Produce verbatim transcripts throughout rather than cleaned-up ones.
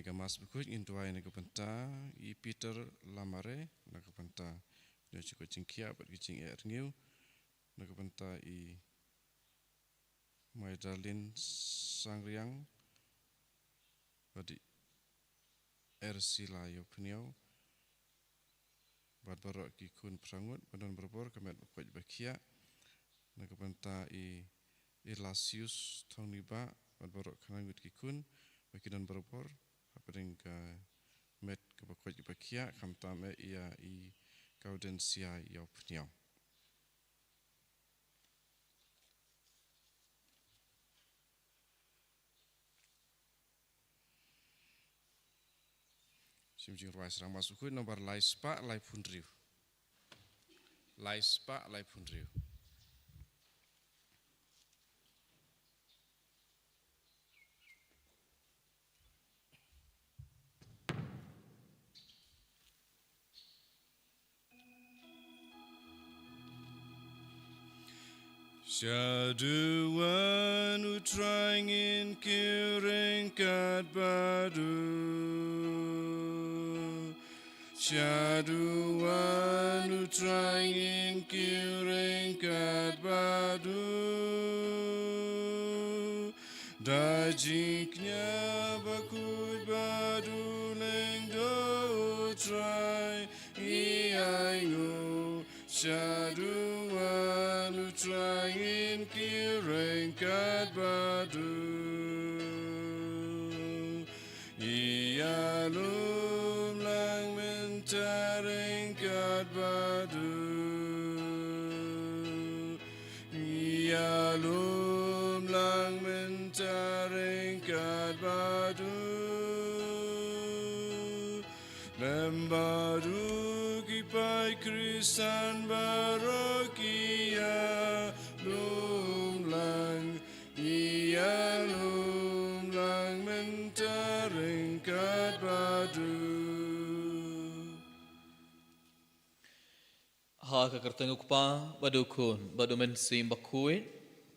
Ka Mass Bakhuid ngin duwai na ka bynta i Peter Lamare, na ka bynta ïa ka jingkhiah bad ka jingeh rngiew, na ka bynta i Magdalene Sangriang, bad i Ersila Ïawphniaw, bad baroh ki khun phra ngut, ba don barabor ka met ba koit ba khiah, na ka bynta i Elasius Thongniba, bad baroh khyndai ngut ki khun, ba ki don barabor hapdeng ka met kaba koit kaba khiah, khamtam eh ïa i Gaudencia Ïawphniaw. Shim jingrwai srang Mass Bakhuid nombar lai spah laiphew hynriew. Lai spah laiphew hynriew. Shaduwan U Trai ngin kiew ryngkat bad u. Shaduwan U Trai ngin kiew ryngkat bad u. Da jingkñia bakhuid bad u lyngdoh U Trai, ïa ngi. Shaduwan U Trai ngin kiew ryngkat bad u. Ïalum lang mynta ryngkat bad u. Ïalum lang mynta ryngkat bad u. Lem bad u ki paid Khristan baroh ki ïalum lang, ïalum lang mynta ryngkat bad u. Ha ka kyrteng U Kpa, bad U Khun, bad U Mynsiem Bakhuid.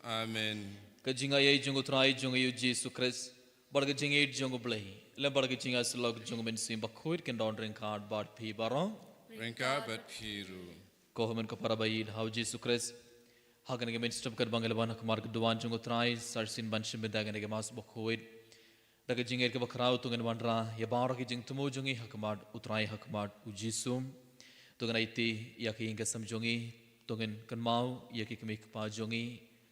Amen. Ka jingaiei jong U Trai jong ngi U Jisu Khrist, bad ka jingïeit jong U Blei, lem bad ka jingïasyllok jong U Mynsiem Bakhuid kin don ryngkat bad phi baroh. Ryngkat bad phi ruh. Ko hynmen ko para ba ïeit ha U Jisu Khrist. Ha kane ka mynstep katba ngi la wan ha khmat ka duwan jong U Trai, sa shisien ban shim bynta kane ka Mass Bakhuid. Da ka jingngeit kaba khraw to ngin wanrah ïa baroh ki jingthmu jong ngi ha khmat U Trai ha khmat U Jisu. To ngin aiti ïa ki ïing ki sem jong ngi, to ngin kynmaw ïa ki kmie ki kpa jong ngi,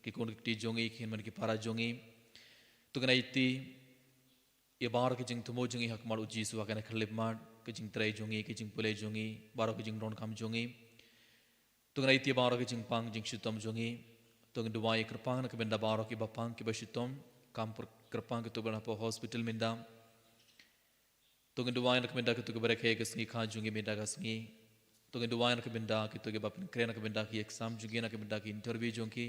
ki khun ki kti jong ngi, ki hynmen ki para jong ngi. To ngin aiti ïa baroh ki jingthmu jong ngi ha khmat U Jisu ha kane ka khyllipmat, ki jingtrei jong ngi, ki jingpule jong ngi, baroh ki jingdonkam jong ngi. To ngin aiti ïa baroh ki jingpang jingshitom jong ngi. To ngin duwai kyrpang na ka bynta baroh kiba pang kiba shitom, kam pur-, kyrpang kito kiba don hapoh hospital mynta. To ngin duwai na ka bynta kito kiba rakhe ka sngi kha jong ngi mynta ka sngi. To ngin duwai na ka bynta kito kiba pynkhreh na ka bynta ki exam jong ki, na ka bynta ki interview jong ki.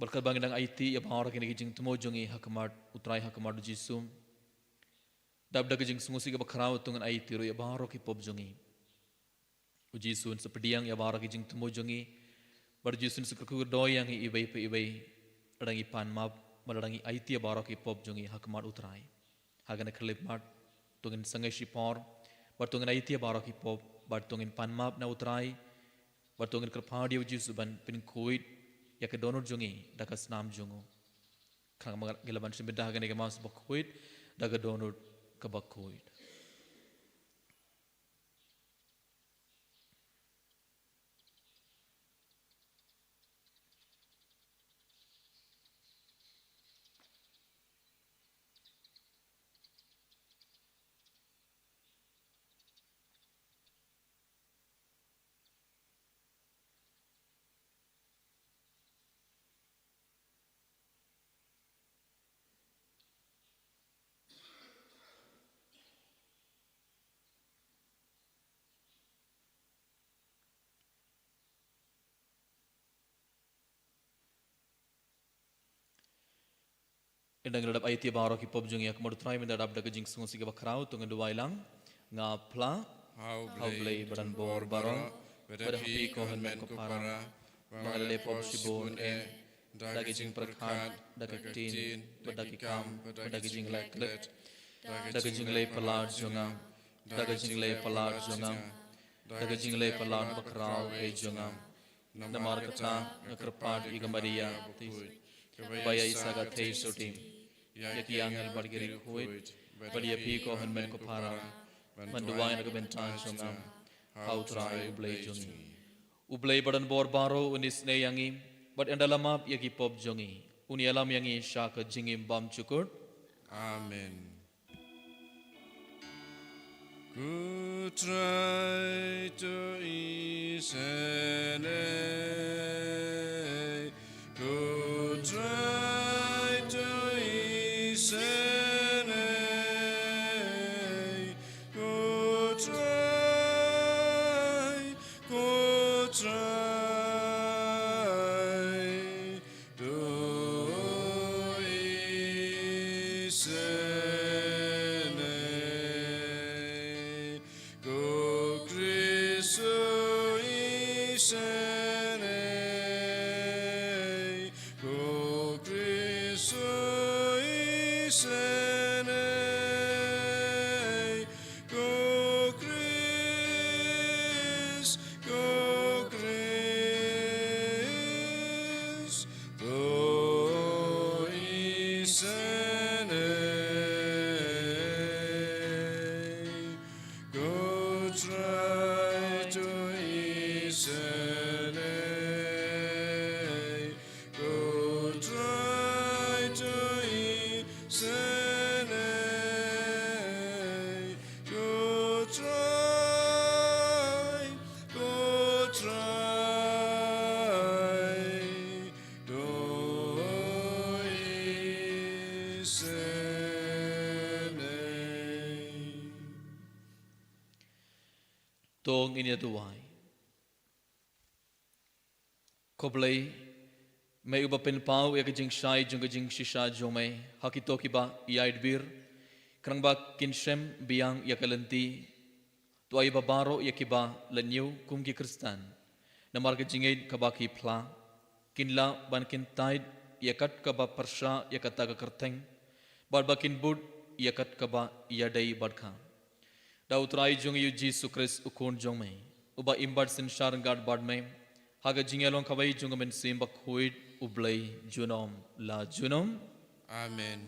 Bad katba ngi dang aiti ïa baroh kine ki jingthmu jong ngi ha khmat U Trai ha khmat U Jisu, dap da ka jingsngewsih kaba khraw to ngin aiti ruh ïa baroh ki pop jong ngi. U Jisu un sa pdiang ïa baroh ki jingthmu jong ngi. Bad U Jisu un sa kyrkhu kyrdoh ïa ngi iwei pa iwei, lada ngi pan map, bad lada ngi aiti ïa baroh ki pop jong ngi ha khmat U Trai. Ha kane ka khyllipmat, to ngin sangeh shipor, bad to ngin aiti ïa baroh ki pop, bad to ngin pan map na U Trai, bad to ngin kyrpad ïa U Jisu ban pynkhuid ïa ka dohnud jong ngi da ka snam jong u. Khnang ba ngi lah ban shim bynta ha kane ka Mass Bakhuid da ka dohnud kaba khuid. Ynda ngi la dep aiti ïa baroh ki pop jong ngi ha khmat U Trai, mynta dap da ka jingsngewsih kaba khraw, to ngin duwai lang. Nga phla ha U Blei ba donbor baroh, bad ha phi ko hynmen ko para, ba nga la leh pop shibun eh, da ki jingpyrkhat, da ki ktien, bad da ki kam, bad da ki jingleh klet, da ki jingleh palat jong nga, da ki jingleh palat jong nga, da ki jingleh palat bakhraw eh jong nga. Namar kata nga kyrpad ïa ka Maria, baphuid, kaba ïa isa ka theisotti, ïa ki angel bad ki riewkhuid, bad ïa phi ko hynmen ko para, ban duwai na ka bynta jong nga ha U Trai U Blei jong ngi. U Blei ba don bor baroh un isynei ïa ngi, bad un da la map ïa ki pop jong ngi, un ïalam ïa ngi sha ka jingim bymjukut. Amen. Ko Trai to isynei, ko Trai to isynei, ko Trai, ko Trai to isynei, ko Khrist to isynei, ko Khrist to isynei, ko Khrist, ko Khrist to isynei, ko Trai to isynei, ko Trai to isynei, ko Trai, ko Trai to isynei. To ngin ïa duwai. Ko Blei, me uba pynpaw ïa ka jingshai jong ka jingshisha jong me ha kito kiba ïaid bir, khnang ba kin shem biang ïa ka lynti, to ai ba baroh ïa kiba la ñiew kum ki Khristan namar ka jingngeit kaba ki phla, kin lah ban kyntait ïa kat kaba pyrshah ïa kata ka kyrteng, bad ba kin bud ïa kat kaba ïadei bad ka. Da U Trai jong ngi U Jisu Khrist U Khun jong me, uba im bad synshar ryngkat bad me ha ka jingïalong kawei jong ka Mynsiem Bakhuid, U Blei junom la junom. Amen.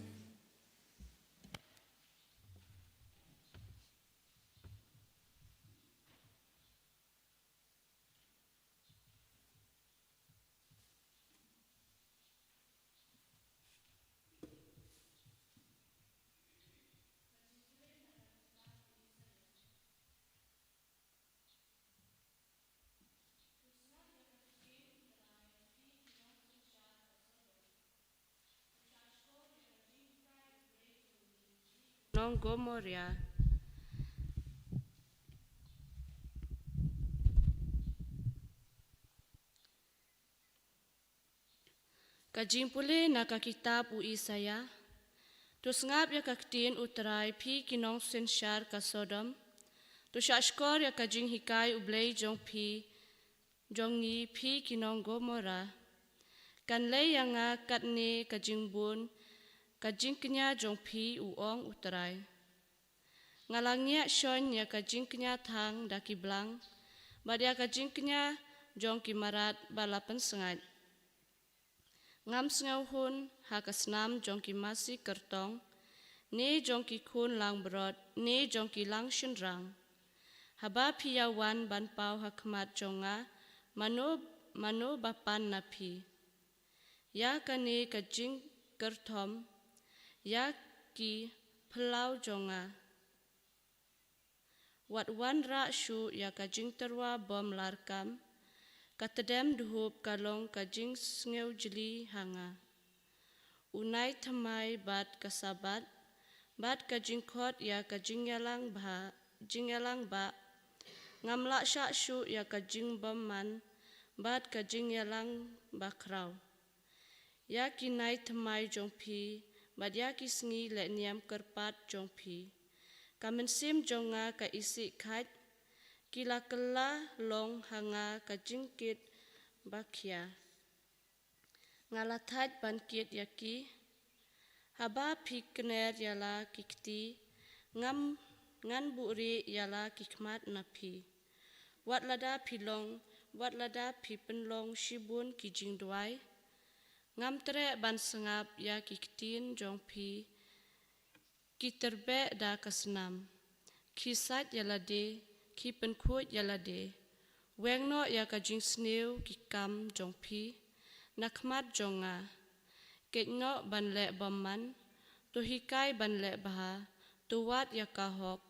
Nong Gomoria. Ka jingpule na ka kitab u Isaïah. To sngap ïa ka ktien U Trai, phi ki nongsynshar ka Sodom. To shahshkor ïa ka jinghikai U Blei jong phi, jong ngi, phi ki nong Gomorrah. Kan leh ïa nga katne ka jingbun ka jingkñia jong phi, u ong U Trai. Nga la ngiah shon ïa ka jingkñia thang da ki blang, bad ïa ka jingkñia jong ki mrad ba la pynsngaid. Ngam sngewhun ha ka snam jong ki masi kyrtong, ne jong ki khun langbrot, ne jong ki langshynrang. Haba phi ïa wan ban paw ha khmat jong nga, mano, mano ba pan na phi? Ïa kane ka jingkyrthom, ïa ki phyllaw jong nga. Wat wanrah shuh ïa ka jingtyrwa bym larkam, ka tdem dhup ka long ka jingsngewjli ha nga. U nai thymmai bad ka Sabbath, bad ka jingkhot ïa ka jingïalang bha, jingïalang bah. Ngam lah shah shuh ïa ka jingbymman, bad ka jingïalang bakhraw. Ïa ki nai thymmai jong phi, bad ïa ki sngi lehniam kyrpad jong phi. Ka mynsiem jong nga ka isih khait, ki la kylla long ha nga ka jingkit ba khia. Nga la thait ban kit ïa ki. Haba phi kner ïa la ki kti, ngam ngan buhrieh ïa la ki khmat na phi. Wat lada phi long, wat lada phi pynlong shibun ki jingduwai, ngam treh ban sngap ïa ki ktien jong phi. Ki tyrbeh da ka snam, ki sait ïa lade, ki pynkhuid ïa lade. Weng noh ïa ka jingsniew ki kam jong phi na khmat jong nga. Kheit noh ban leh bymman, to hikai ban leh bha, to wad ïa ka hok,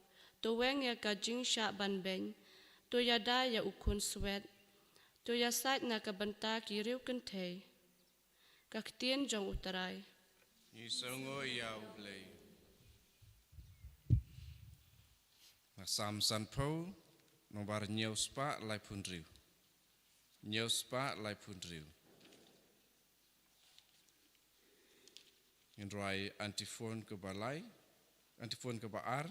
to weng ïa ka jingshah ban beiñ, to ïada ïa u khun swet, to ïasait na ka bynta ki riewkynthei. Ka ktien jong U Trai. Ngi sngew ïa U Blei. Na Salm sanphew, nombar hynñiew spah laiphew hynriew. Hynñiew spah laiphew hynriew. Ngin rwai antiphon kaba lai, antiphon kaba ar.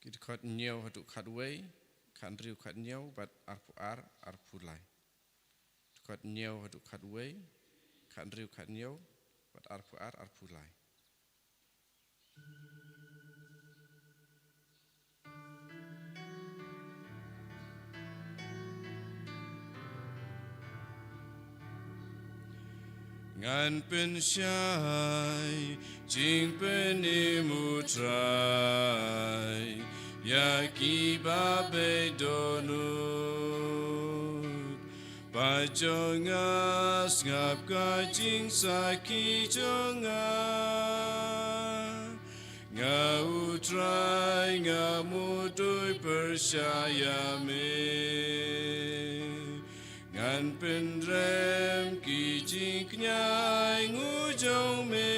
Ki dkhot hynñiew haduh khatwei, khathynriew khathynñiew, bad arphew ar, arphew lai. Dkhot hynñiew haduh khatwei, khathynriew khathynñiew, bad arphew ar, arphew lai. Ngan pynshai jingpynim U Trai ïa kiba beit dohnud. Bad jong nga sngap ka jingsakhi jong nga. Nga U Trai nga mutdur pyrshah ïa me. Ngan pynrem ki jingkñia ainguh jong me,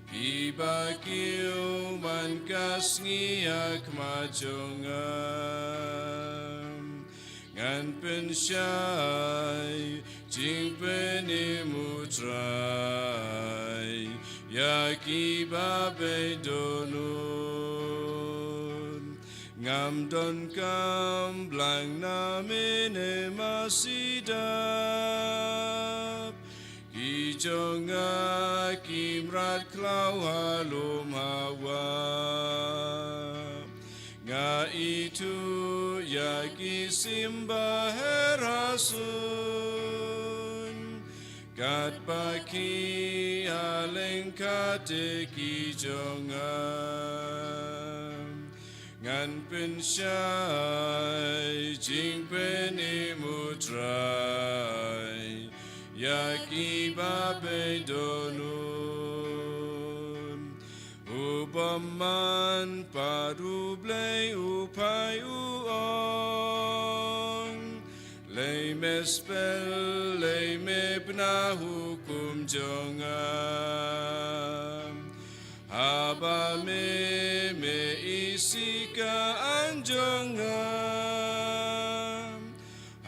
kiba kiew man ka sngi ha khmat jong nga. Ngan pynshai jingpynim U Trai ïa kiba beit dohnud. Ngam donkam blang na me ne masi dap. Ki jong nga ki mrad khlaw ha lum hawa. Nga ithuh ïa ki sim ba her ha sun. Katba ki ha lyngkha te ki jong nga. Ngan pynshai jingpynim U Trai ïa kiba beit dohnud. U bymman pat U Blei u phai u ong. Lei me spel, lei me bna hukum jong nga. Haba me, me isih ka aiñ jong nga.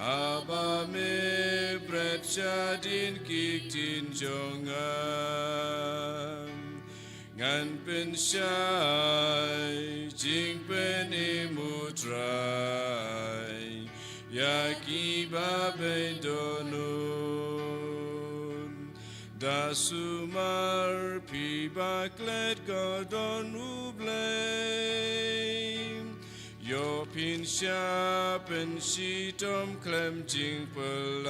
Haba me bret shadien ki ktien jong nga. Ngan pynshai jingpynim U Trai ïa kiba beit dohnud. Da sumar phi ba klet ka don U Blei. Ïoh phin shah pynshitom khlem jingpyllait.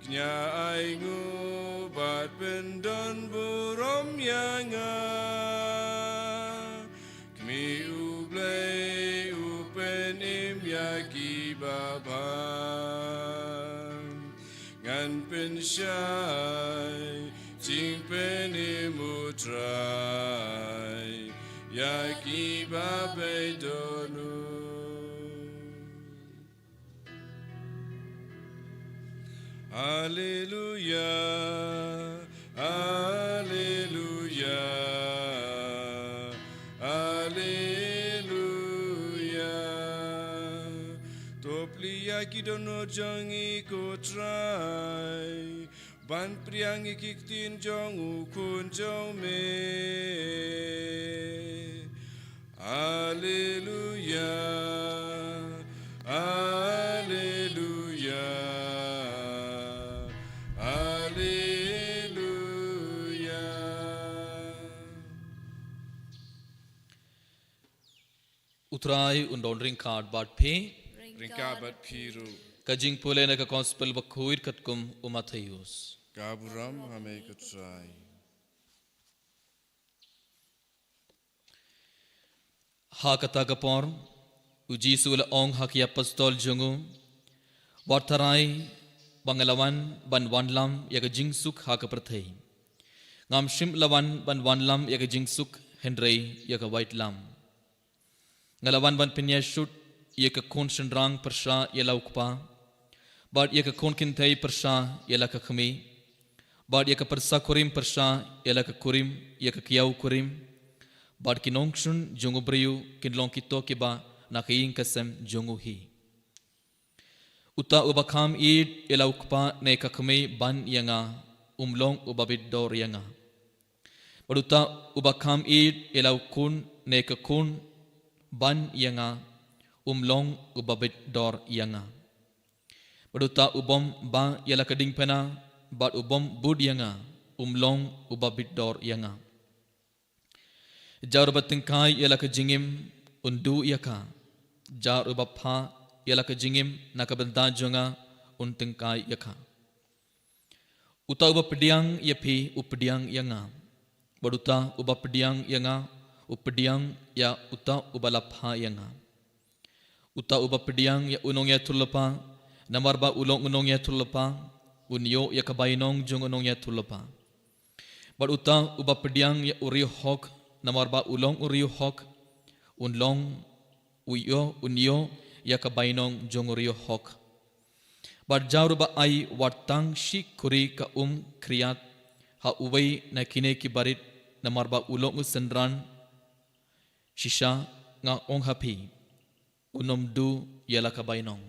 Kñia ainguh bad pyndon burom ïa nga. Kmie U Blei u pynim ïa kiba bha. Ngan pynshai jingpynim U Trai ïa kiba beit dohnud. Haleluya, haleluya, haleluya. To plie ïa ki dohnud jong ngi ko Trai, ban pdiang ïa ki ktien jong u Khun jong me. Haleluya, U Trai un don ryngkat bad phi. Ryngkat bad phi ruh. Ka jingpule na ka Gospel bakhuid katkum u Mathaios. Ka burom ha me ko Trai. Ha kata ka por, u Jisu u la ong ha ki apostol jong u, wat tharai ba nga la wan ban wanlam ïa ka jingsuk ha ka pyrthei. Ngam shym la wan ban wanlam ïa ka jingsuk hynrei ïa ka waitlam. Nga la wan ban pynïasoh ïa ka khun shynrang pyrshah ïa la u kpa, bad ïa ka khun kynthei pyrshah ïa la ka kmie, bad ïa ka pyrsa kurim pyrshah ïa la ka kurim, ïa ka kiaw kurim, bad ki nongshun jong u briew kin long kito kiba na ka ïing ka sem jong u hi. Uta uba kham ïeit ïa la u kpa ne ka kmie ban ïa nga, um long uba bit dor ïa nga. Bad uta uba kham ïeit ïa la u khun ne ka khun ban ïa nga, um long uba bit dor ïa nga. Bad uta u bym ba ïa la ka diengphna bad u bym bud ïa nga, um long uba bit dor ïa nga. Jar uba tyngkai ïa la ka jingim, un duh ïa ka. Jar uba phah ïa la ka jingim na ka bynta jong nga, un tyngkai ïa ka. Uta uba pdiang ïa phi, u pdiang ïa nga. Bad uta uba pdiang ïa nga, u pdiang ïa uta uba la phah ïa nga. Uta uba pdiang ïa u nongïathuhlypa, namar ba u long u nongïathuhlypa, un ïoh ïa ka bainong jong u nongïathuhlypa. Bad uta uba pdiang ïa u riewhok, namar ba u long u riewhok, un long u ïoh, un ïoh ïa ka bainong jong u riewhok. Bad jar uba ai wat tang shi khuri ka um khriat ha uwei na kine ki barit, namar ba u long u synran, shisha nga ong ha phi, un ym duh ïa la ka bainong.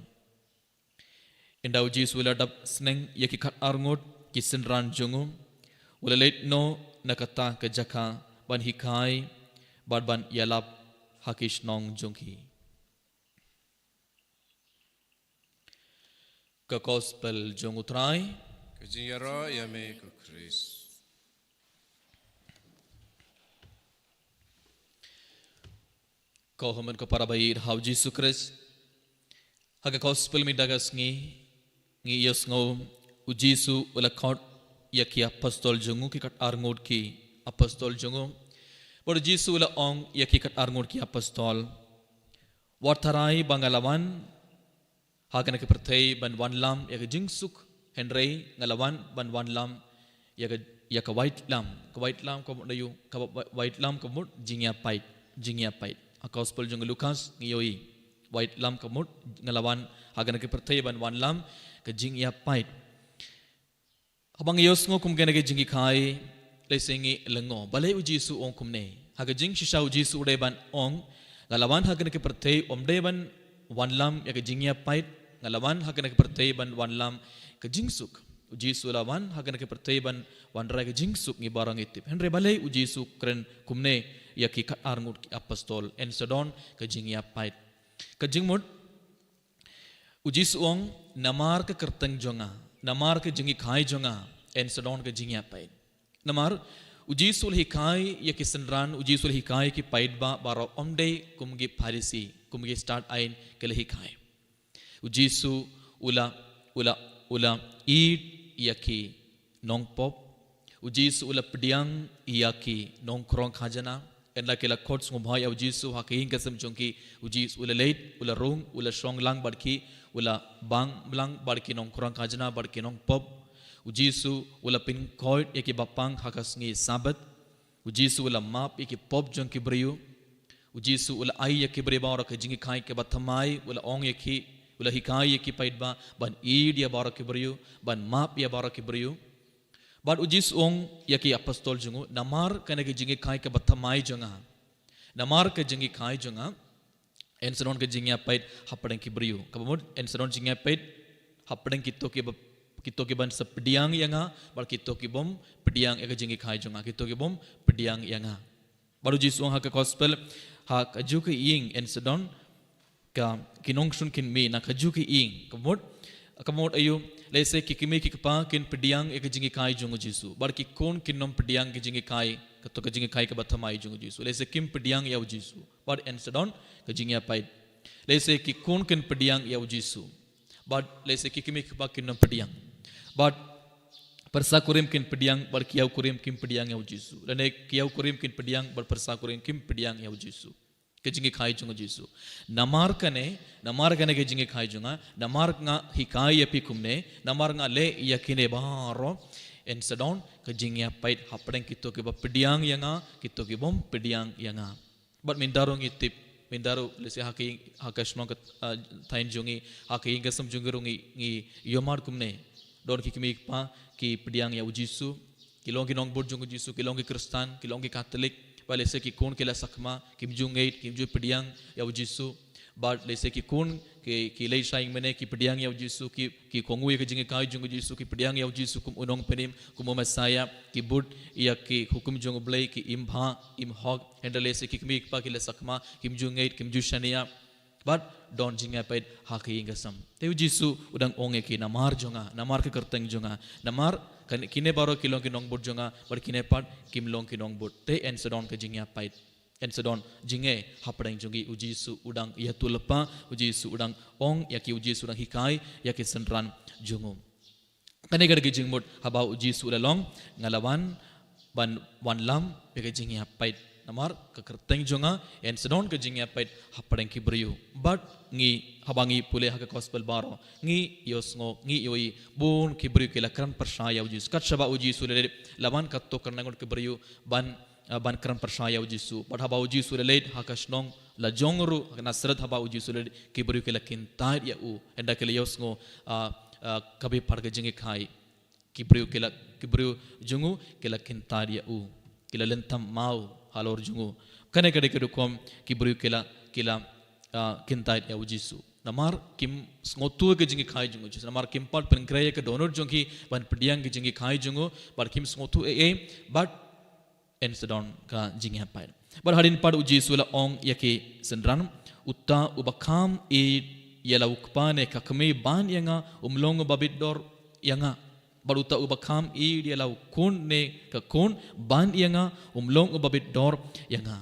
Ynda u Jisu u la dap sneng ïa ki khatar ngut ki synran jong u, u la leit noh na kata ka jaka ban hikai bad ban ïalap ha ki shnong jong ki. Ka Gospel jong u Trai. Ka jingïaroh ïa me ko Khrist. Ko hynmen ko para ba ïeit ha u Jisu Khrist. Ha ka Gospel mynta ka sngi ngi ïohsngew u Jisu u la khot ïa ki apostol jong u, ki khatar ngut ki apostol jong u. Bad u Jisu u la ong ïa ki khatar ngut ki apostol, wat tharai ba nga la wan ha kane ka pyrthei ban wanlam ïa ka jingsuk, hynrei nga la wan ban wanlam ïa ka, ïa ka waitlam. Ka waitlam ka mut aïu? Ka wa-, wa-, waitlam ka mut jingïapait, jingïapait. Ha Gospel jong u Lukas ngi ïohi, waitlam ka mut nga la wan ha kane ka pyrthei ban wanlam ka jingïapait. Haba ngi ïohsngew kum kane ka jinghikai, lehse ngi lyngngoh balei u Jisu u ong kumne. Ha ka jingshisha u Jisu u dei ban ong, nga la wan ha kane ka pyrthei ym dei ban wanlam ïa ka jingïapait, nga la wan ha kane ka pyrthei ban wanlam ka jingsuk. U Jisu u la wan ha kane ka pyrthei ban wanrah ka jingsuk, ngi baroh ngi tip. Hynrei balei u Jisu u kren kumne ïa ki khatar ngut ki apostol, yn sa don ka jingïapait. Ka jingmut, u Jisu u ong, namar ka kyrteng jong nga, namar ka jinghikai jong nga, yn sa don ka jingïapait. Namar u Jisu u la hikai ïa ki synran, u Jisu u la hikai ïa ki paidbah baroh, ym dei kum ki Pharisi, kum ki stad aiñ ki la hikai. U Jisu u la, u la, u la ïeit ïa ki nongpop. U Jisu u la pdiang ïa ki nongkhrong khajna. Ynda ki la khot sngewbha ïa u Jisu ha ka ïing ka sem jong ki, u Jisu u la leit, u la rung, u la shong lang bad ki, u la bang lang bad ki nongkhrong khajna bad ki nongpop. U Jisu u la pynkhuid ïa ki bapang ha ka sngi Sabbath. U Jisu u la map ïa ki pop jong ki briew. U Jisu u la ai ïa ki briew baroh ka jinghikai kaba thymmai, u la ong ïa ki, u la hikai ïa ki paidbah ban ïeit ïa baroh ki briew, ban map ïa baroh ki briew. Bad u Jisu u ong ïa ki apostol jong u, namar kane ka jinghikai kaba thymmai jong nga, namar ka jinghikai jong nga, yn sa don ka jingïapait hapdeng ki briew. Kaba mut, yn sa don jingïapait hapdeng kito kiba, kito kiban sa pdiang ïa nga, bad kito ki bym pdiang ïa ka jinghikai jong nga, kito ki bym pdiang ïa nga. Bad u Jisu u ong ha ka Gospel, ha kajuh ka ïing yn sa don ka, ki nongshun kynmaw na kajuh ka ïing. Kaba mut, kaba mut aïu? Lehse ki kmie ki kpa kin pdiang ïa ka jinghikai jong u Jisu, bad ki khun kin ym pdiang ka jinghikai Kato ka jinghikai kaba thymmai jong u Jisu. Lehse kim pdiang ïa u Jisu. Bad yn sa don ka jingïapait. Lehse ki khun kin pdiang ïa u Jisu. Bad lehse ki kmie ki kpa kin nym pdiang. Bad pyrsa kurim kin pdiang, bad ki ïew kurim kim pdiang ïa u Jisu. Lane ki ïew kurim kin pdiang, bad pyrsa kurim kim pdiang ïa u Jisu. Ka jinghikai jong u Jisu. Namar kane, namar kane ka jinghikai jong nga, namar nga hikai ïa phi kumne, namar nga leh ïa kine baroh, yn sa don ka jingïapait hapdeng kito kiba pdiang ïa nga, kito kibym pdiang ïa nga. Bad mynta ruh ngi tip, mynta ruh lehse ha ka ïing, ha ka shnong ka, ah, thaiñ jong ngi, ha ka ïing ka sem jong ngi ruh ngi, ngi ïohmad kumne. Don ki kmie ki kpa ki pdiang ïa u Jisu, ki long ki nongbud jong u Jisu, ki long ki Khristan, ki long ki Katholik, bad lehse ki khun ki la sakma, kim ju ngeit, kim ju pdiang ïa u Jisu. Bad lehse ki khun ki, ki leit sha ïingmane, ki pdiang ïa u Jisu, ki, ki kohnguh ïa ka jinghikai jong u Jisu, ki pdiang ïa u Jisu kum u Nongpynim, kum u Messaïah, ki bud ïa ki hukum jong u Blei, ki im bha, im hok, hynrei lehse ki kmie ki kpa ki la sakma, kim ju ngeit, kim ju shaniah. Bad don jingïapait ha ka ïing ka sem. Te u Jisu u dang ong ïa ki, namar jong nga, namar ka kyrteng jong nga, namar kane, kine baroh ki long ki nongbud jong nga, bad kine pat kim long ki nongbud. Te yn sa don ka jingïapait. Yn sa don jingeh hapdeng jong ngi, u Jisu u dang ïathuhlypa, u Jisu u dang ong ïa ki, u Jisu u dang hikai ïa ki synran jong u. Kane ka dei ka jingmut haba u Jisu u la ong, nga la wan ban wanlam ïa ka jingïapait. Namar ka kyrteng jong nga, yn sa don ka jingïapait hapdeng ki briew. Bad ngi, haba ngi pule ha ka gospel baroh, ngi ïohsngew, ngi ïohi bun ki briew ki la kren pyrshah ïa u Jisu. Kat shaba u Jisu u la leit, la wan katto katne ngut ki briew ban, ah, ban kren pyrshah ïa u Jisu. Bad haba u Jisu u la leit ha ka shnong la jong ruh, ha ka Nasareth, haba u Jisu u la leit, ki briew ki la kyntait ïa u. Ynda ki la ïohsngew, ah, ah, ka bepar ka jinghikai. Ki briew ki la, ki briew jong u ki la kyntait ïa u. Ki la lynthem maw halor jong u. Kane ka dei ka rukom ki briew ki la, ki la, ah, kyntait ïa u Jisu. Namar kim sngewthuh ka jinghikai jong u Jisu. Namar kim pat pynkhreh ïa ka dohnud jong ki ban pdiang ka jinghikai jong u. Bad kim sngewthuh ei ei. Bad yn sa don ka jingïapait. Bad hadien pat u Jisu u la ong ïa ki synran, uta uba kham ïeit ïa la u kpa ne ka kmie ban ïa nga, um long uba bit dor ïa nga. Bad uta uba kham ïeit ïa la u khun ne ka khun ban ïa nga, um long uba bit dor ïa nga.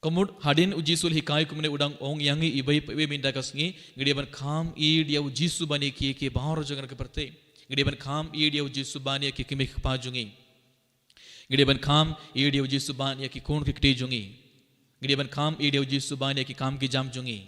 Ka mut hadien u Jisu u la hikai kumne u dang ong ïa ngi iwei pa iwei mynta ka sngi, ngi dei ban kham ïeit ïa u Jisu ban ïa ki, ïa ki baroh jong ka pyrthei. Ngi dei ban kham ïeit ïa u Jisu ban ïa ki kmie ki kpa jong ngi. Ngi dei ban kham ïeit ïa u Jisu ban ïa ki khun ki kti jong ngi. Ngi dei ban kham ïeit ïa u Jisu ban ïa ki kam ki jam jong ngi.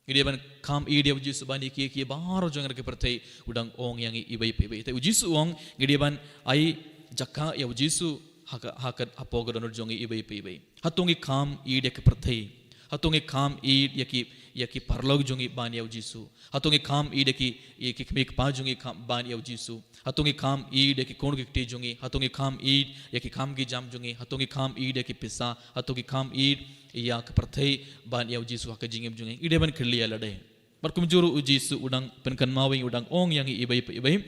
Ngi dei ban kham ïeit ïa u Jisu ban ïa ki, ïa ki baroh jong ka pyrthei, u dang ong ïa ngi iwei pa iwei. Te u Jisu u ong ngi dei ban ai jaka ïa u Jisu ha ka, ha ka, hapoh ka dohnud jong ngi iwei pa iwei. Hato ngi kham ïeit ïa ka pyrthei? Hato ngi kham ïeit ïa ki, ïa ki paralok jong ngi ban ïa u Jisu? Hato ngi kham ïeit ïa ki, ïa ki kmie kpa jong ngi kham ban ïa u Jisu? Hato ngi kham ïeit ïa ki khun ki kti jong ngi? Hato ngi kham ïeit ïa ki kam ki jam jong ngi? Hato ngi kham ïeit ïa ki pisa? Hato ngi kham ïeit ïa ka pyrthei ban ïa u Jisu ha ka jingim jong ngi? Ngi dei ban kylli ïa lade. Bad kumjuh ruh u Jisu u dang pynkynmaw ïa ngi, u dang ong ïa ngi iwei pa iwei.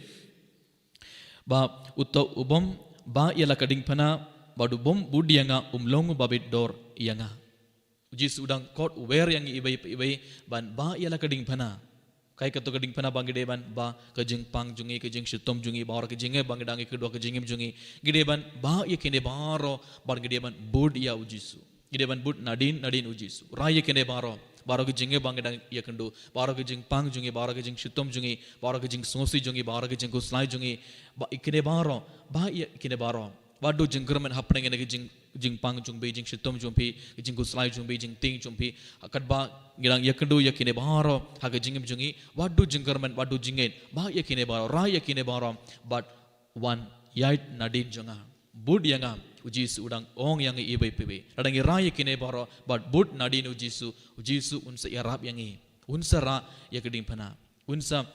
Ba uta ubym bah ïa la ka diengphna, bad ubym bud ïa nga um long uba bit dor ïa nga. U Jisu u dang khot u wer ïa ngi iwei pa iwei ban bah ïa la ka diengphna. Kaei kato ka diengphna ba ngi dei ban bah? Ka jingpang jong ngi, ka jingshitom jong ngi, baroh ka jingeh ba ngi dang ïakynduh ha ka jingim jong ngi. Ngi dei ban bah ïa kine baroh, bad ngi dei ban bud ïa u Jisu. Ngi dei ban bud nadien nadien u Jisu. Rai ïa kine baroh, baroh ka jingeh ba ngi dang ïakynduh, baroh ka jingpang jong ngi, baroh ka jingshitom jong ngi, baroh ka jingsngewsih jong ngi, baroh ka jingkhuslai jong ngi. Bah ïa kine baroh, bah ïa kine baroh. Wat duh jingkyrmen hapdeng kane ka jing, jingpang jong phi, jingshitom jong phi, jingkhuslai jong phi, jingtieng jong phi. Katba ngi dang ïakynduh ïa kine baroh ha ka jingim jong ngi, wat duh jingkyrmen, wat duh jingngeit. Bah ïa kine baroh, rai ïa kine baroh, bad wan ïaid nadien jong nga. Bud ïa nga, u Jisu u dang ong ïa ngi iwei pa iwei. Lada ngi rai ïa kine baroh bad bud nadien u Jisu, u Jisu un sa ïarap ïa ngi. Un sa rah ïa ka diengphna. Un sa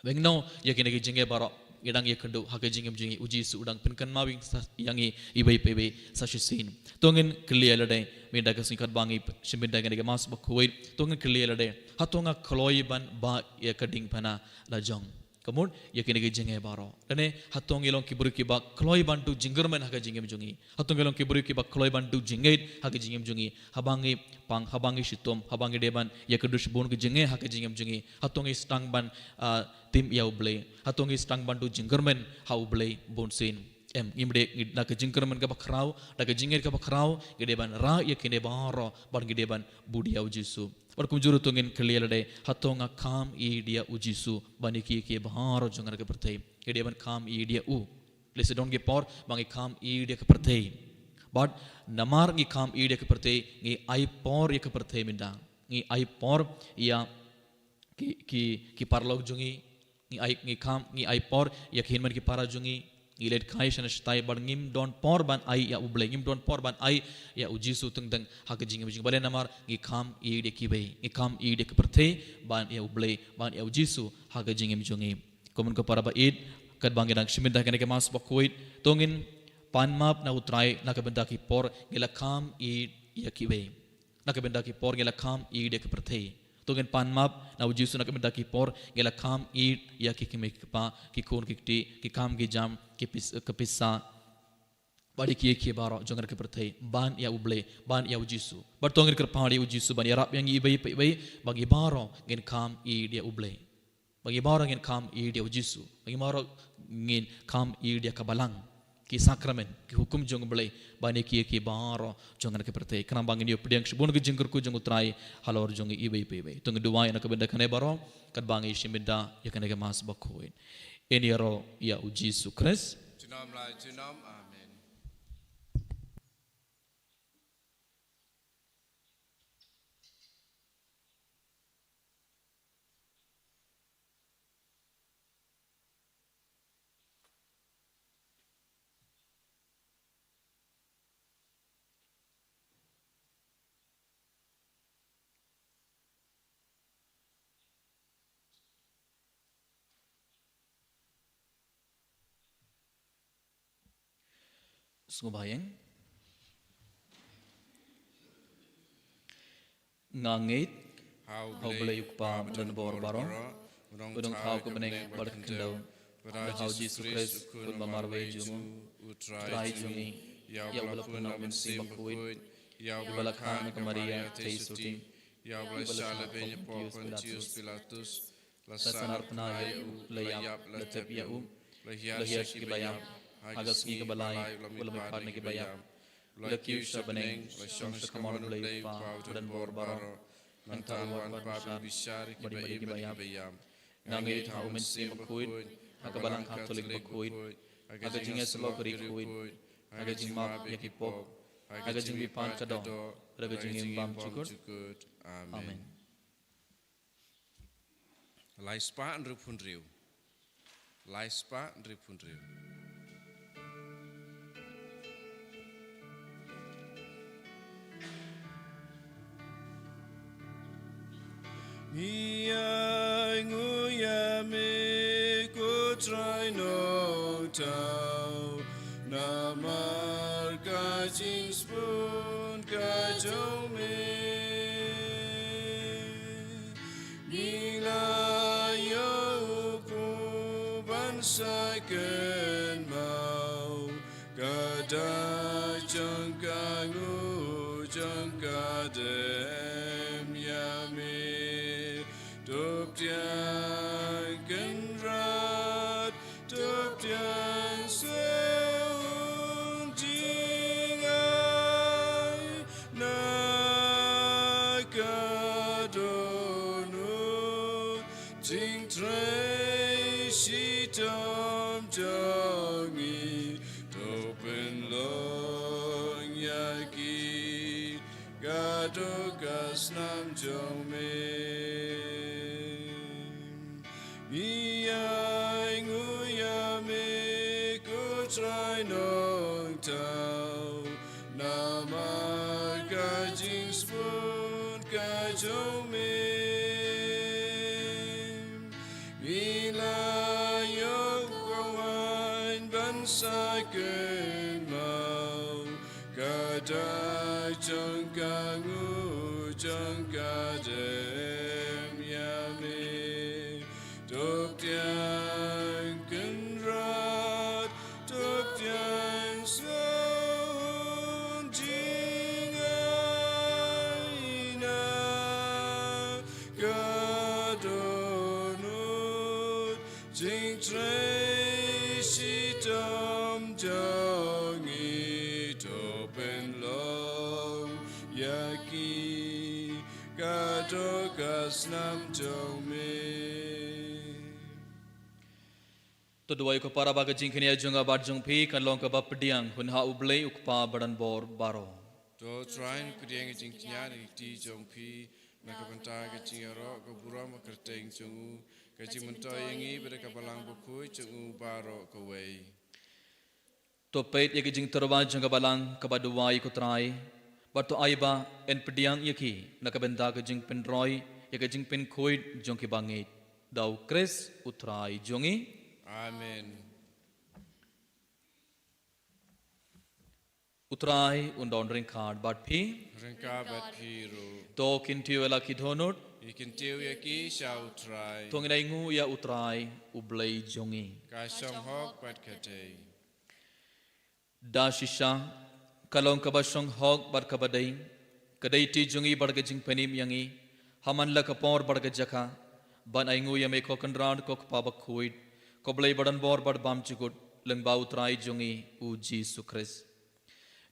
weng noh ïa kine ki jingeh baroh ngi dang ïakynduh ha ka jingim jong ngi. U Jisu u dang pynkynmaw ïa ngi iwei pa iwei sa shisien. To ngin kylli ïa lade mynta ka sngi katba ngi shim bynta ïa kane ka Mass bakhuid. To ngin kylli ïa lade, hato nga kloi ban bah ïa ka diengphna la jong? Ka mut ïa kine ki jingeh baroh. Lane hato ngi long ki briew kiba kloi ban duh jingkyrmen ha ka jingim jong ngi? Hato ngi long ki briew kiba kloi ban duh jingngeit ha ka jingim jong ngi? Haba ngi pang, haba ngi shitom, haba ngi dei ban ïakynduh shibun ki jingeh ha ka jingim jong ngi, hato ngi sdang ban, ah, tim ïa u Blei? Hato ngi sdang ban duh jingkyrmen ha u Blei bunsien? Em, ngim dei, ngi, na ka jingkyrmen kaba khraw, na ka jingngeit kaba khraw, ngi dei ban rah ïa kine baroh, bad ngi dei ban bud ïa u Jisu. Bad kumjuh ruh to ngin kylli ïa lade, hato nga kham ïeit ïa u Jisu, ban ïa ki, ki baroh jong kane ka pyrthei. Ngi dei ban kham ïeit ïa u. Lehse don ki por, ba ngi kham ïeit ïa ka pyrthei. Bad namar ngi kham ïeit ïa ka pyrthei, ngi ai por ïa ka pyrthei mynta. Ngi ai por ïa ki, ki, ki paralok jong ngi, ngi ai, ngi kham, ngi ai por ïa ki hynmen ki para jong ngi, ngi leit kai shane shatai, bad ngim don por ban ai ïa u Blei, ngim don por ban ai ïa u Jisu teng teng ha ka jingim jong ngi. Balei? Namar ngi kham ïeit ïa kiwei, ngi kham ïeit ïa ka pyrthei ban ïa u Blei, ban ïa u Jisu ha ka jingim jong ngi. Ko mon ko para ba ïeit, katba ngi dang shim bynta kane ka Mass bakhuid, to ngin pan map na u Trai na ka bynta ki por ngi la kham ïeit ïa kiwei. Na ka bynta ki por ngi la kham ïeit ïa ka pyrthei. To ngin pan map na u Jisu na ka bynta ki por ngi la kham ïeit ïa ki kmie ki kpa, ki khun ki kti, ki kam ki jam, ki pis-, ka pisa. Bad ïa ki, ïa ki baroh jong kane ka pyrthei, ban ïa u Blei, ban ïa u Jisu. Bad to ngin kyrpad ïa u Jisu ban ïarap ïa ngi iwei pa iwei, ba ngi baroh ngin kham ïeit ïa u Blei. Ba ngi baroh ngin kham ïeit ïa u Jisu. Ba ngi baroh ngin kham ïeit ïa ka balang, ki sakramen, ki hukum jong u Blei, ban ïa ki, ïa ki baroh jong kane ka pyrthei. Khnang ba ngin ïoh pdiang shibun ka jingkyrkhu jong u Trai halor jong ngi iwei pa iwei. To ngin duwai na ka bynta kane baroh, katba ngi shim bynta ïa kane ka Mass bakhuid. Yn ïaroh ïa u Jisu Khrist. Junom la junom. Amen. Sngewbha ïa nga. Nga ngeit ha u Blei u Kpa badonbor baroh, u nongthaw ka bneng bad ka khyndew, bad ha u Jisu Khrist u khun ba marwei jong u, u Trai jong ngi, ïa uba la pynlong Mynsiem Bakhuid, ïa uba la kha na ka Maria thei suti, ïa uba la shah lehbeiñ hapoh Pontius Pilatus, la sahnarphna ïa u, la ïap, la tep ïa u, la hiar sha ki baïap, ha ka sngi kaba lai u la mihpat na ki baïap, u la kiew sha bneng, la shong sha kamon u Blei u Kpa badonbor baroh. Mynta u wan ban pan bishar ïa ki baieit bad ïa ki baïap. Nga ngeit ha u Mynsiem Bakhuid, ha ka Balang Katholik bakhuid, ha ka jingïasyllok ri khuid, ha ka jingmap ïa ki pop, ha ka jingmihpat ka doh, ha ka jingim bymjukut. Amen. Lai spah hynriewphew hynriew. Lai spah hynriewphew hynriew. Ngi ainguh ïa me ko Trai Nongthaw, namar ka jingsbun ka jong me. Ngi la ïoh u khun ban sa kynmaw, ka dak jong ka nguh jong ka dem ïa me. To pdiang Kynrad, to pdiang sngewthuh jngai na ka dohnud jingtrei shitom jong ngi, to pynlong ïa ki katto katne snam jong me. Ngi ainguh ïa me ko Trai Nongthaw, namar ka jingsbun ka jong me. Ngi la ïoh u khun ban sa kynmaw, ka dak jong ka nguh jong ka dem ïa me. To pdiang Kynrad, to pdiang sngewthuh jngai na ka dohnud jingtrei shitom jong Ïa ki ka dok ka snam jong me. To duwai ko para ba ka jingkñia jong nga bad jong phi kan long kaba pdiang hun ha U Blei U Kpa badonbor baroh. To Trai, pdiang ka jingkñia na ki kti jong phi na ka bynta ka jingïaroh ka burom ka kyrteng jong u, ka jingmyntoi ïa ngi bad ka Balang Bakhuid jong u baroh kawei. To peit ïa ka jingtyrwa jong ka Balang kaba duwai ko Trai, bad to ai ba yn pdiang ïa ki na ka bynta ka jingpynroi ïa ka jingpynkhuid jong ki bangeit. Da U Khrist U Trai jong ngi. Amen. U Trai un don ryngkat bad phi. Ryngkat bad phi ruh. To kyntiew ïa la ki dohnud. Ngi kyntiew ïa ki sha U Trai. To ngin ainguh ïa U Trai U Blei jong ngi. Ka shong hok bad ka dei. Da shisha ka long kaba shong hok bad kaba dei ka dei ti jong ngi bad ka jingpynim ïa ngi ha man la ka por bad ka jaka, ban ainguh ïa me ko Kynrad ko Kpa Bakhuid, ko Blei badonbor bad bymjukut, lyngba U Trai jong ngi U Jisu Khrist.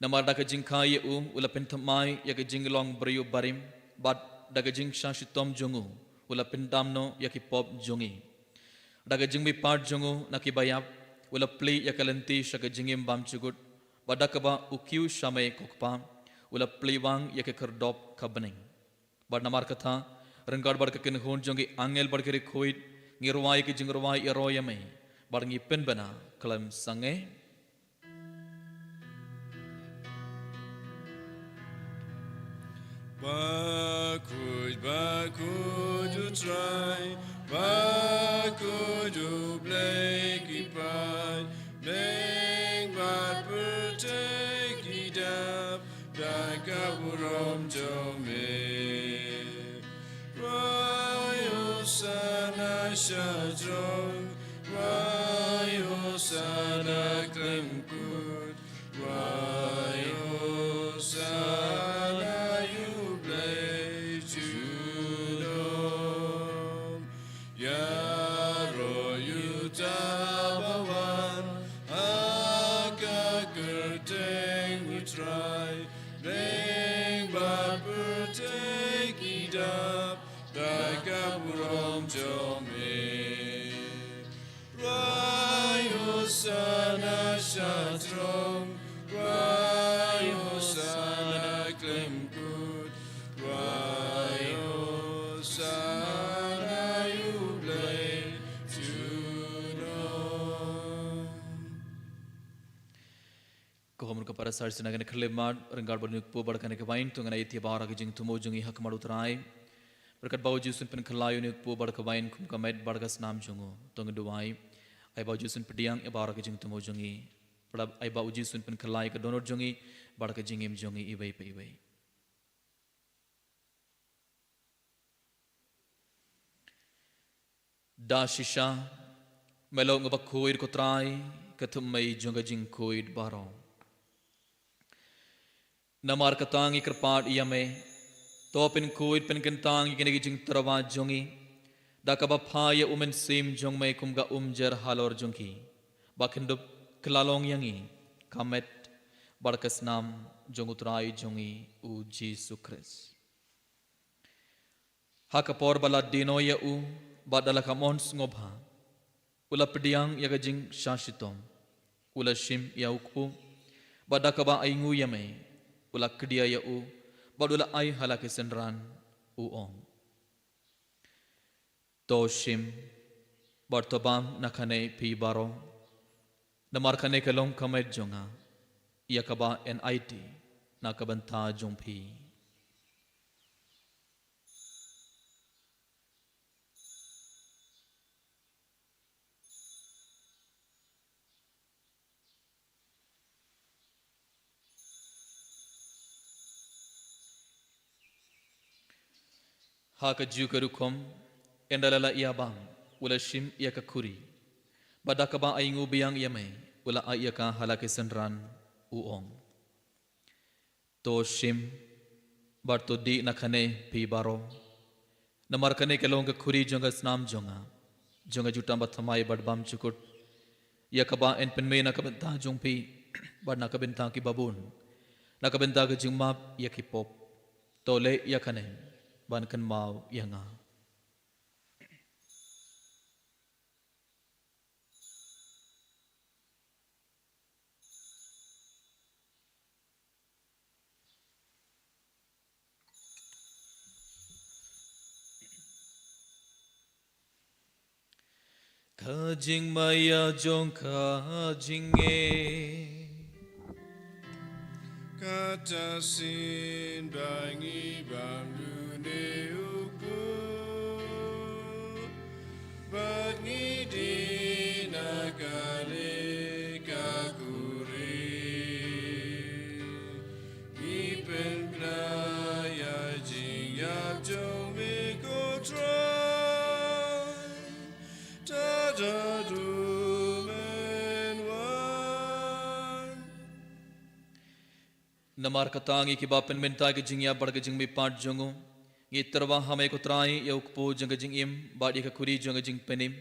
Namar da ka jingkha ïa u u la pynthymmai ïa ka jinglong briew barim, bad da ka jingshah shitom jong u u la pyndam noh ïa ki pop jong ngi. Da ka jingmihpat jong u na ki baïap u la plie ïa ka lynti sha ka jingim bymjukut, bad da kaba u kiew sha me ko Kpa u la plie wang ïa ka khyrdop ka bneng. Bad namar kata, ryngkat bad ka kynhun jong ki angel bad ki riewkhuid, ngi rwai ki jingrwai ïaroh ïa me, bad ngi pynbna khlem sangeh. Bakhuid, bakhuid U Trai, bakhuid U Blei ki paid, bneng bad pyrthei ki dap da ka burom jong me. Rwai Hosana sha throne, rwai Hosana khlem kut, rwai Hosana ïa U Blei junom. Ïaroh ïa uta ba wan ha ka kyrteng U Trai, bneng bad pyrthei ki dap da ka burom jong me. Rwai Hosana sha throne, rwai Hosana khlem kut, rwai Hosana ïa U Blei junom. Ko hom ruh ko para, sa shisha ngan khyllipmat ryngkat bad une u kpu bad kane ka wine, to ngin ïa ïaid baroh ha ka jingthmu jong ngi ha khmat U Trai. Bad katba U Jisu un pynkhlaiñ ïa une u kpu bad ka wine kum ka met bad ka snam jong u, to ngin duwai. Ai ba U Jisu un pdiang ïa baroh ha ka jingthmu jong ngi. Bad ai ba U Jisu un pynkhlaiñ ïa ka dohnud jong ngi bad ka jingim jong ngi iwei pa iwei. Da shisha, me long uba khuid ko Trai, ka thymmei jong ka jingkhuid baroh. Namar kata ngi kyrpad ïa me, to pynkhuid pynkyntang ïa kine ki jingtyrwa jong ngi da kaba phah ïa U Mynsiem jong me kum ka umjer halor jong ki, ba kin dup kylla long ïa ngi ka met bad ka snam jong U Trai jong ngi U Jisu Khrist. Ha ka por ba la die noh ïa u bad da la kham on sngewbha, u la pdiang ïa ka jingshah shitom, u la shim ïa u kpu, bad da kaba ainguh ïa me, u la kdia ïa u bad u la ai ha la ki synran, u ong: To shim bad to bam na kane phi baroh, namar kane ka long ka met jong nga, ïa kaba yn aiti na ka bynta jong phi. Ha kajuh ka rukom, ynda la la ïa bam, u la shim ïa ka khuri, bad da kaba ainguh biang ïa me, u la ai ïa ka ha la ki synran, u ong: To shim bad to dih na kane phi baroh, namar kane ka long ka khuri jong ka snam jong nga, jong ka jutang bathymmai bad bymjukut, ïa kaba yn pynmih na ka bynta jong phi bad na ka bynta kiba bun, na ka bynta ka jingmap ïa ki pop. To leh ïa kane ban kynmaw ïa nga. Ka jingmaïa jong ka jingngeit. Kata shisien ba ngi bam dune u kpu, bad ngi die na ka leh ka kurim. Ngi pynkylla ïa jingïap jong me ko Trai. Tad haduh men wan. Namar kata ngi kiba pynmynta ka jingïap bad ka jingmihpat jong u, ngi tyrwa ha me ko Trai ïa u kpu jong ka jingim bad ïa ka khuri jong ka jingpynim.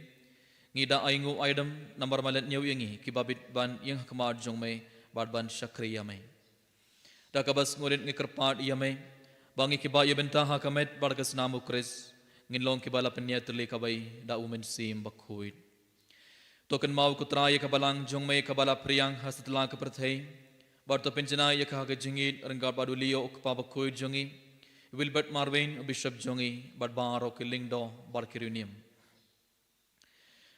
Ngi da ai nguh ai dem namar me la ñiew ïa ngi kiba bit ban ïeng ha khmat jong me bad ban shakri ïa me. Da kaba sngewrit ngi kyrpad ïa me ba ngi kiba ïa bynta ha ka met bad ka snam u Khrist ngin long kiba la pynïatylli kawei da u Mynsiem Bakhuid. To kynmaw ko Trai ïa ka balang jong me kaba la phriang ha satlak ka pyrthei, bad to pynjanai ïa ka ha ka jingïeit ryngkat bad u Leo u kpa bakhuid jong ngi, Wilbert Marwein u bishop jong ngi, bad baroh ki lyngdoh bad ki riewniam.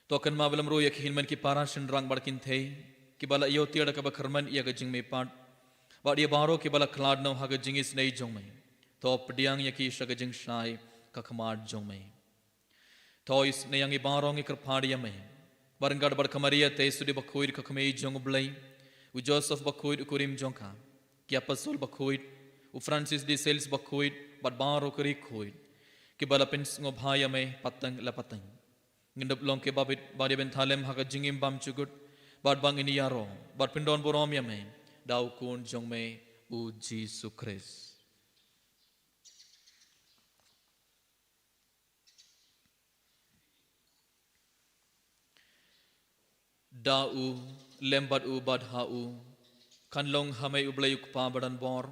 To kynmaw bad lem ruh ïa ki hynmen ki para shynrang bad kynthei kiba la ïoh tiar da kaba kyrmen ïa ka jingmihpat, bad ïa baroh kiba la khlad noh ha ka jingisynei jong me. To pdiang ïa ki sha ka jingshai ka khmat jong me. To isynei ïa ngi baroh ngi kyrpad ïa me, bad ryngkat bad ka Maria te sudie bakhuid ka kmie jong u Blei, u Joseph bakhuid u kurim jong ka, ki apostol bakhuid, u Francis de Sales bakhuid, bad baroh ki riewkhuid kiba la pynsngewbha ïa me pateng la pateng. Ngin dup long kiba bit bad ïa bynta lem ha ka jingim bymjukut, bad ba ngin ïaroh bad pyndon burom ïa me da u Khun jong me u Jisu Khrist. Da u, lem bad u, bad ha u, kan long ha me u Blei u Kpa badonbor,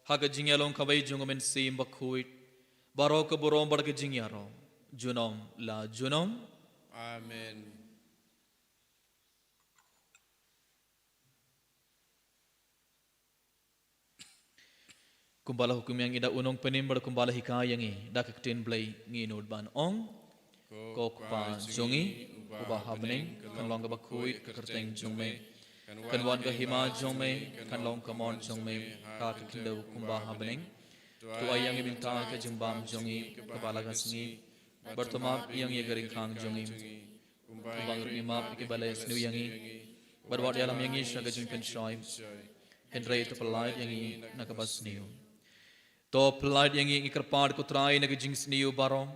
ha ka jingïalong kawei jong u Mynsiem Bakhuid, baroh ka burom bad ka jingïaroh junom la junom. Amen. Kumba la hukum ïa ngi da u Nongpynim bad kumba la hikai ïa ngi da ka ktien Blei, ngin nud ban ong: Ko Kpa jong ngi uba ha bneng, kan long kaba khuid ka kyrteng jong me, kan wan ka hima jong me, kan long ka mon jong me ha ka khyndew kumba ha bneng. To ai ïa ngi mynta ka jingbam jong ngi kaba la ka sngi, bad to map ïa ngi ka ryngkang jong ngi, kumba ngi ruh ngi map ïa kiba la ïasniew ïa ngi, bad wat ïalam ïa ngi sha ka jingpynshoi, hynrei to pyllait ïa ngi na kaba sniew. To pyllait ïa ngi, ngi kyrpad ko Trai, na ka jingsniew baroh,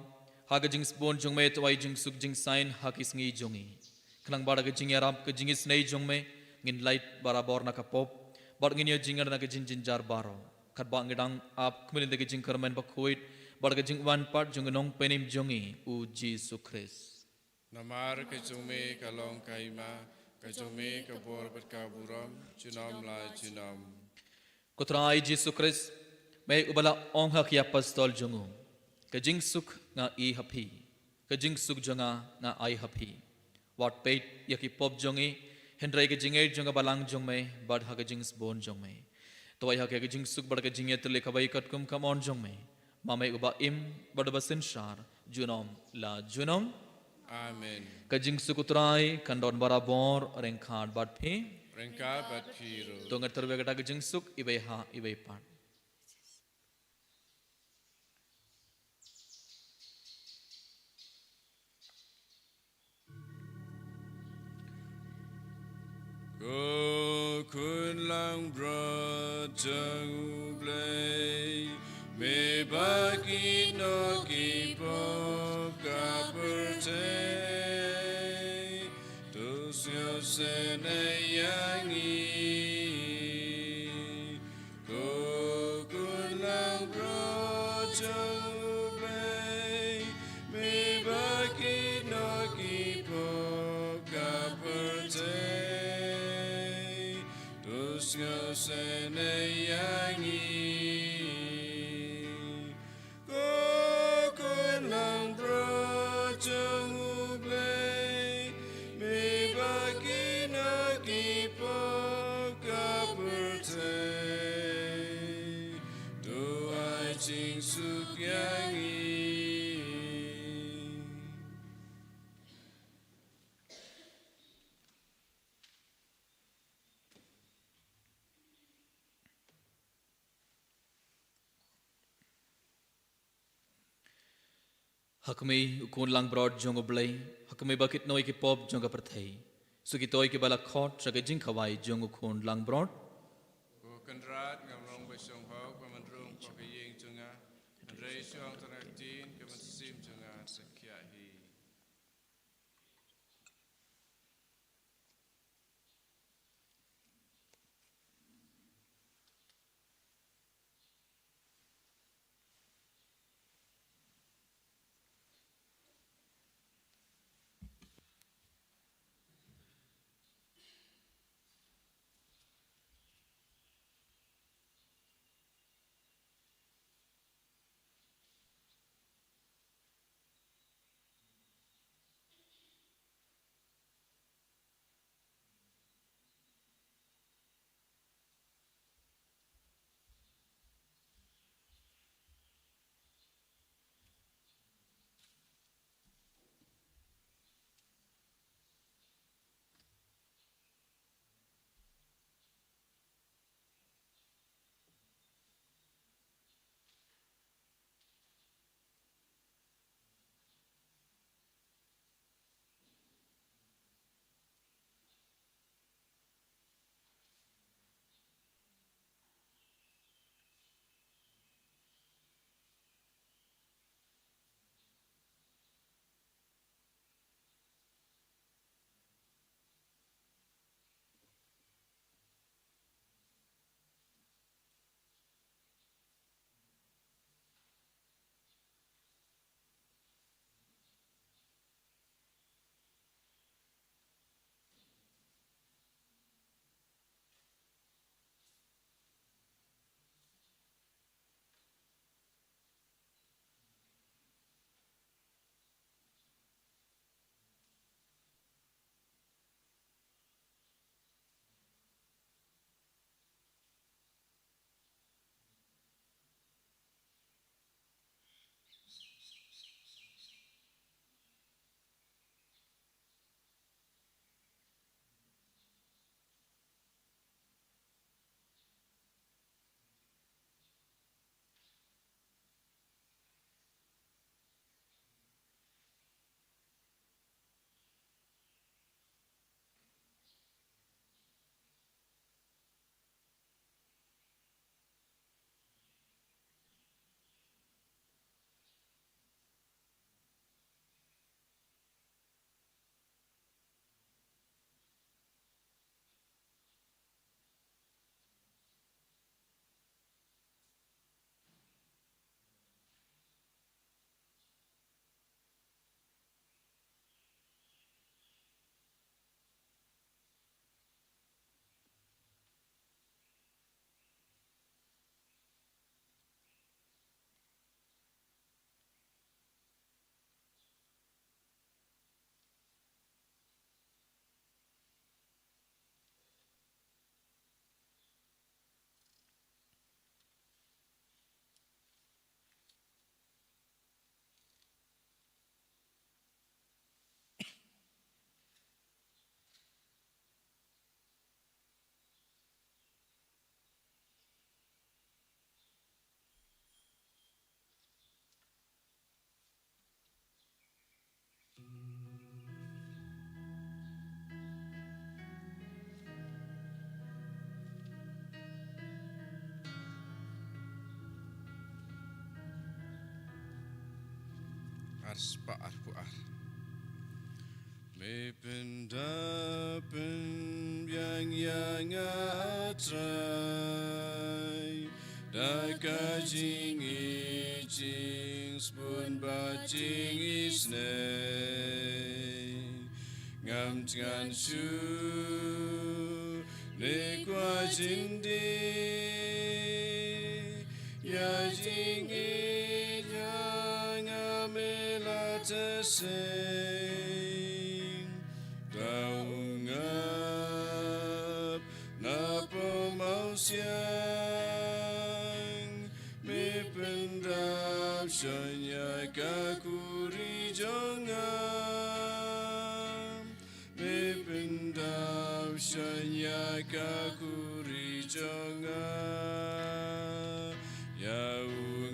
ha ka jingsbun jong me to ai jingsuk jingsain ha ki sngi jong ngi, khnang ba da ka jingïarap ka jingisynei jong me ngin lait barabor na ka pop, bad ngin ïoh jingngeit na ka jingjynjar baroh, katba ngi dang ap khmih da ka jingkyrmen bakhuid bad ka jingwan pat jong u Nongpynim jong ngi u Jisu Khrist. Namar ka jong me ka long ka hima, ka jong me ka bor bad ka burom junom la junom. Ko Trai Jisu Khrist, me uba la ong ha ki apostol jong u: Ka jingsuk nga ai ha phi, ka jingsuk jong nga nga ai ha phi. Wat peit ïa ki pop jong ngi, hynrei ka jingngeit jong ka balang jong me bad ha ka jingsbun jong me to ai ha ka ka jingsuk bad ka jingïatylli kaba katkum ka mon jong me, ma me uba im bad uba synshar junom la junom. Amen. Ka jingsuk u Trai kan don barabor ryngkat bad phi. Ryngkat bad phi ruh. To ngi tyrwa ïa kata ka jingsuk iwei ha iwei pat. Ko Khun Langbrot jong u Blei, me ba kit noh ki pop ka pyrthei, to sngewsynei ïa ngi. Ko Khun Langbrot jong u Blei, me ba kit noh ki pop ka pyrthei, to sngewsynei ïa ngi. jingsuk ïa ngi. Ha kmie u khun langbrot jong U Blei, ha kmie ba kit noh ïa ki pop jong ka pyrthei. Shu kito kiba la khot sha ka jingkhawai jong u khun langbrot. Ko Kynrad, ngam long ba shong hok ba men rung ha ka ïing jong nga, hynrei shu ong tang ka ktien, ka mynsiem jong nga sa khiah hi. Ar spah arphew ar. Me pynda pynbiang ïa nga, Trai, da ka jingïeit, jingsbun bad jingisynei. Ngam thngan shuh ne kwah jingdie, ïa jingïeit jong nga me la thyrseng. Da u ngap na pyrmawsiang, me pyn Dap shon ïa ka khuri jong nga. Me pyndap shon ïa ka khuri jong nga. Ïa u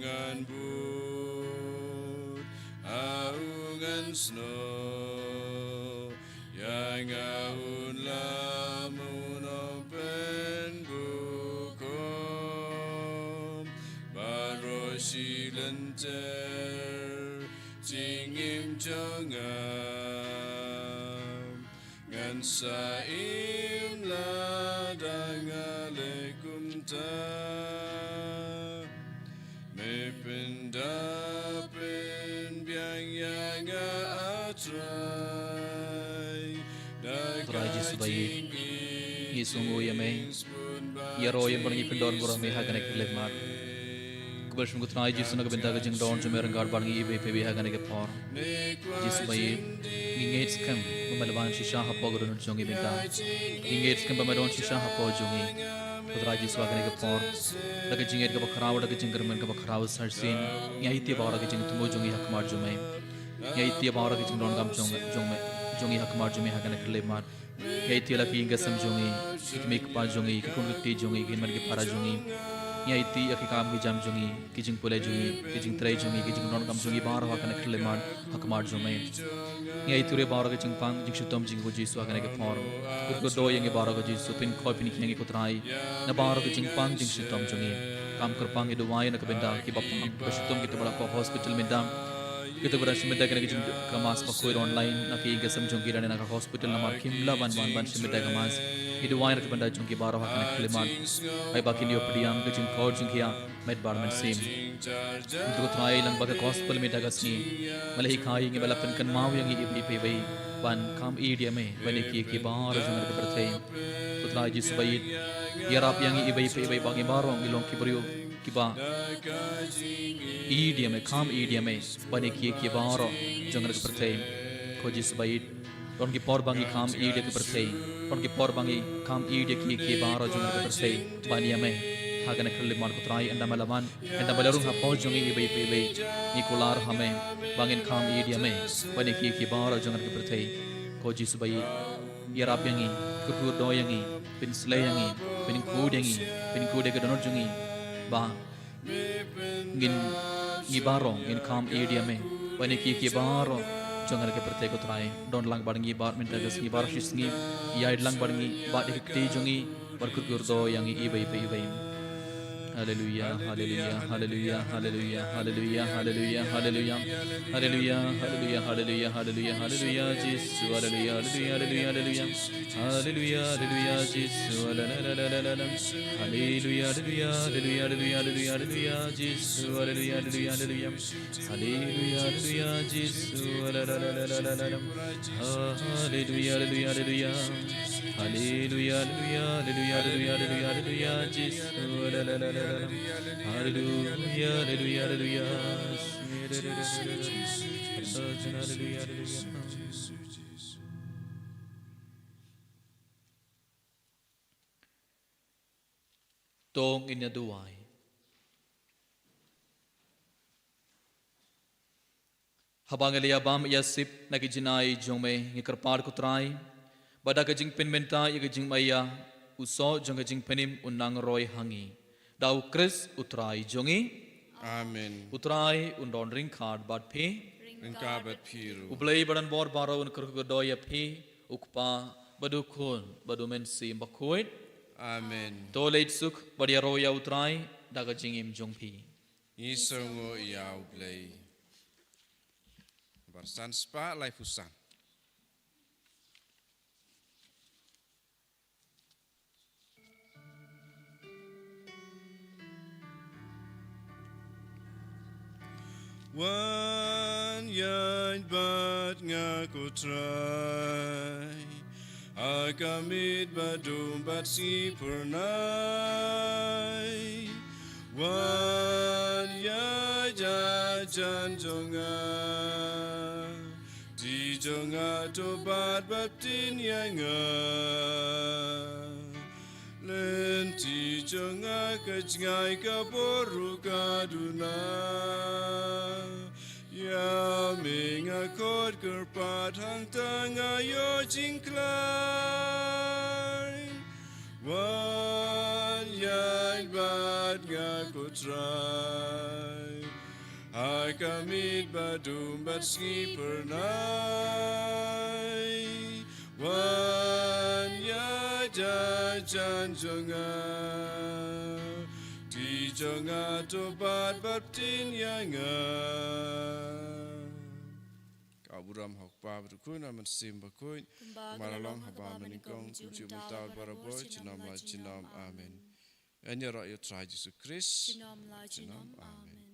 ngan bud ha u ngan snoh. Ïa nga un lam un ong pynbukom. Baroh shi lynter jingim jong nga. Ngan sa im lada nga leh kumta. Me pyndap pynbiang ïa nga, A Trai. Da Trai ka Jisu ba ïeit, jingim ngi sngewnguh ïa me. Ïaroh ïa me bad ngi pyndon burom ïa me ha kane ka khyllipmat. Khublei shibun ko Trai Jisu na ka bynta ka jingdon jong me ryngkat bad ngi iwei pa iwei ha kane ka por. Jisu ba ïeit, ngi ngeit skhem ba me la wan shisha hapoh ka dohnud jong ngi mynta. Ngi ngeit skhem ba me don shisha hapoh jong ngi. Ko Trai Jisu ha kane ka por, da ka jingngeit kaba khraw, da ka jingkyrmen kaba khraw sa shisien, ngi aiti ïa baroh ki jingthmu jong ngi ha khmat jong me. Ngi aiti ïa baroh ki jingdonkam jong, jong me, jong ngi ha khmat jong me ha kane ka khyllipmat. Ngi aiti ïa la ki ïing ki sem jong ngi, ki kmie ki kpa jong ngi, ki khun ki kti jong ngi, ki hynmen ki para jong ngi. Ngi aiti ïa ki kam ki jam jong ngi, ki jingpule jong ngi, ki jingtrei jong ngi, ki jingdonkam jong ngi baroh ha kane ka khyllipmat ha khmat jong me. Ngi aiti ruh ïa baroh ki jingpang jingshitom jong ngi ko Jisu ha kane ka por. Kyrkhu kyrdoh ïa ngi baroh ko Jisu, pynkhoi pynkhia ïa ngi ko Trai na baroh ki jingpang jingshitom jong ngi. Kam kyrpang ngi duwai na ka bynta kiba pang kiba shitom, kito kiba la hapoh hospital mynta. Kito kiba dang shim bynta kane ka jing, ka mass bakhuid online na ki ïing ki sem jong ki lane na ka hospital namar kim lah ban wan ban shim bynta ka mass. Ngi duwai na ka bynta jong ki baroh ha kane ka khyllipmat. Ai ba kin ïoh pdiang ka jingkor jong ki ha met bad mynsiem. Ko Trai, lyngba ka gospel mynta ka sngi, me la hikai ïa ngi, me la pynkynmaw ïa ngi iwei pa iwei ban kham ïeit ïa me ban ïa ki, ki baroh jong ka pyrthei. Ko Trai Jisu ba ïeit, ïarap ïa ngi iwei pa iwei ba ngi baroh ngi long ki briew kiba ïeit ïa me, kham ïeit ïa me ban ïa ki, ki baroh jong ka pyrthei. Ko Jisu ba ïeit, don ki por ba ngi kham ïeit ïa ka pyrthei, don ki por ba ngi kham ïeit ïa ki, ki baroh jong ka pyrthei ban ïa me. Ha kane ka khyllipmat ko Trai, ynda me la wan, ynda me la rung hapoh jong ngi iwei pa iwei, ngi kular ha me ba ngin kham ïeit ïa me ban ïa ki, ki baroh jong ka pyrthei. Ko Jisu ba ïeit, ïarap ïa ngi, kyrkhu kyrdoh ïa ngi, pynsleh ïa ngi, pynkhuid ïa ngi, pynkhuid ïa ka dohnud jong ngi ba ngin, ngi baroh ngin kham ïeit ïa me ban ïa ki, ki baroh jong ka pyrthei ko Trai. Don lang bad ngi bad mynta ka sngi baroh shi sngi, ïaid lang bad ngi bad ïa ki kti jong ngi, bad kyrkhu kyrdoh ïa ngi iwei pa iwei. Haleluya, haleluya, haleluya, haleluya, haleluya, haleluya, haleluya. Haleluya, haleluya, haleluya, haleluya, haleluya, Jisu, haleluya, haleluya, haleluya, haleluya. Haleluya, haleluya, Jisu, haleluya, haleluya, haleluya, Jisu, haleluya, haleluya, haleluya. Haleluya, haleluya, Jisu, haleluya, haleluya, haleluya. Haleluya, haleluya, haleluya, Jisu, haleluya, haleluya, haleluya. Haleluya, haleluya, haleluya. Haleluya, haleluya. To ngin ïa duwai. Haba ngi la ïa bam ïa sip na ki jinai jong me, ngi kyrpad ko Trai ba da ka jingpynmynta ïa ka jingmaïa, u soh jong ka jingpynim un nang roi ha ngi. Da U Khrist U Trai jong ngi. Amen. U Trai un don ryngkat bad phi. Ryngkat bad phi ruh. U Blei ba don bor baroh un kyrkhu kyrdoh ïa phi, u Kpa bad u Khun bad u Mynsiem Bakhuid. Amen. To leit suk bad ïaroh ïa U Trai da ka jingim jong phi. Ngi sngewnguh ïa U Blei. Bar san spah laiphew san. Wan ïaid bad nga ko Trai, ha ka miet ba dum bad sngi phyrnai. Wan ïaid hajan jong nga, kti jong nga to bat baptin ïa nga. Leh Ti jong nga ka jngai ka bor ruh ka duna. Ïa me nga khot kyrpad hangta nga ïoh jingkhlaiñ. Wan ïaid bad nga ko Trai. Ha ka miet ba dum bad sngi phyrnai. Wan ïaid hajan jong nga. Ti jong nga to bat baptin ïa nga. Ka burom ha u Kpa bad u Khun bad u Mynsiem Bakhuid. Kumba ka la long haba mynnyngkong, kumjuh mynta bad barabor, junom la junom. Amen. Ngan ïaroh ïa u Trai Jisu Khrist. Junom la junom. Amen.